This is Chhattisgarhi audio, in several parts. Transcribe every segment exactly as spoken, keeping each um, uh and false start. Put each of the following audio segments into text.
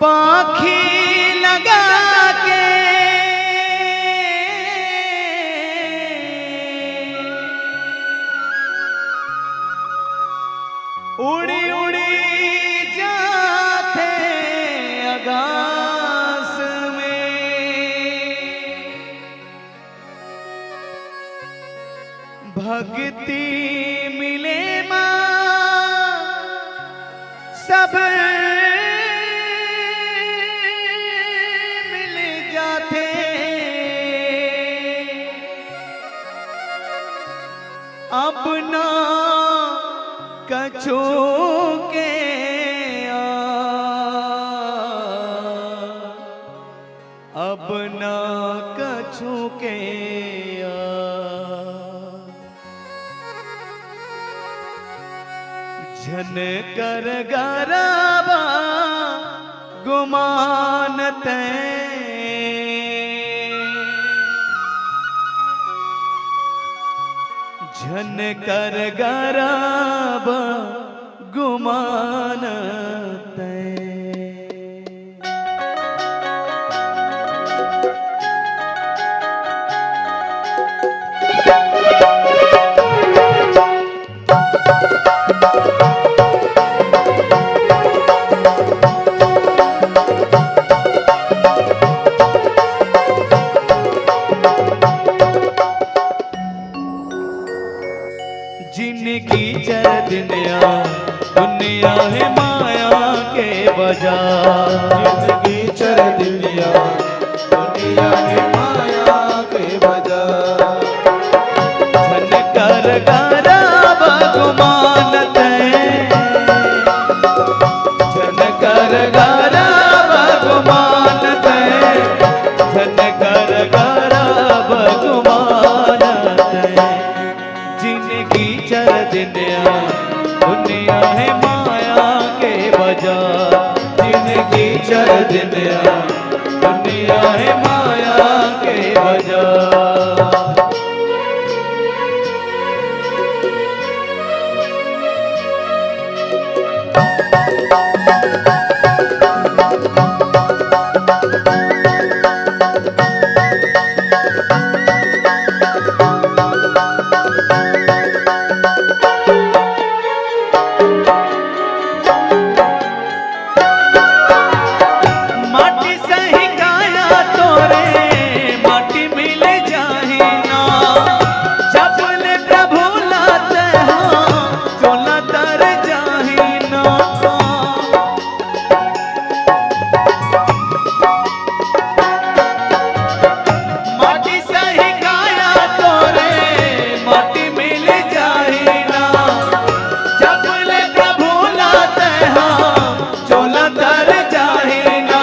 पाखी लगा के उड़ी उड़ी जाथे आकाश में। भक्ति मिले माँ सब मिल जाथे। अपना कछु के आ, अपना कछु के आ। झन कर गरबा गुमान तैं, झन कर गरबा गुमान तैं। जिनगी चर दिन या दुनिया हे माया के बजार। जिनगी चर दिन या दुनिया हे माया के बजार। झन कर गरबा गुमान तैं, झन कर गरबा गुमान तैं, झन कर गरबा गुमान तैं। जिनगी चर दिन या दुनिया हे माया के बजार। जिनगी चर दिन या दुनिया हे माया के बजार। माटी सही काया तोरे, माटी मिल जाही ना। जब ले प्रभु ला तैं हा, चोला तर जाही ना। माटी सही काया तोरे, माटी मिल जाही ना। जब ले प्रभु ला तैं हा, चोला तर जाही ना।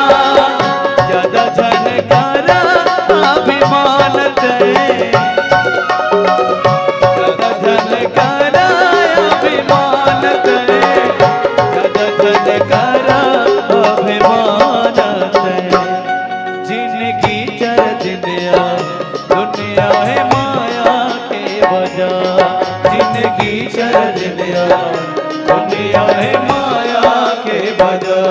ज्यादा झन कर अभिमान तैं, ज्यादा झन कर अभिमान तैं, ज्यादा झन कर अभिमान तैं। जिनगी चर दिन या दुनिया हे माया के बजार। जिनगी चर दिन या दुनिया हे माया के बजार।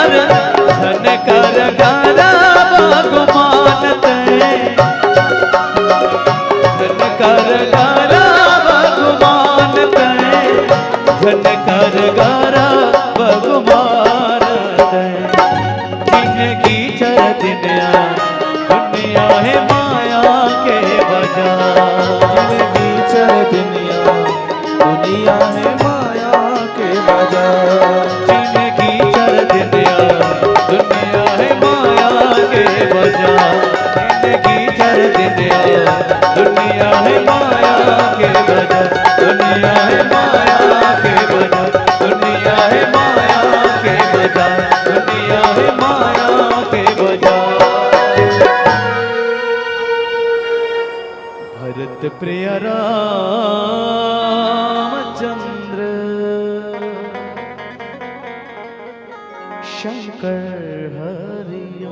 झन कर गारा भगवान तैं, झन कर गारा भगवान तैं, झन कर गारा भगवान तैं। जिनगी चर दिन या दुनिया हे माया के बाजार। जिनगी चर दिन या दुनिया हे माया के बाजार। जिनगी चर दिन या दुनिया हे माया के बाजार। जिनगी चर दिन या दुनिया हे माया के बाजार। दुनिया हे माया के बाजार। दुनिया हे माया के बाजार। दुनिया हे माया के बाजार। भरत प्रिय रामचंद्र शंकर हरि।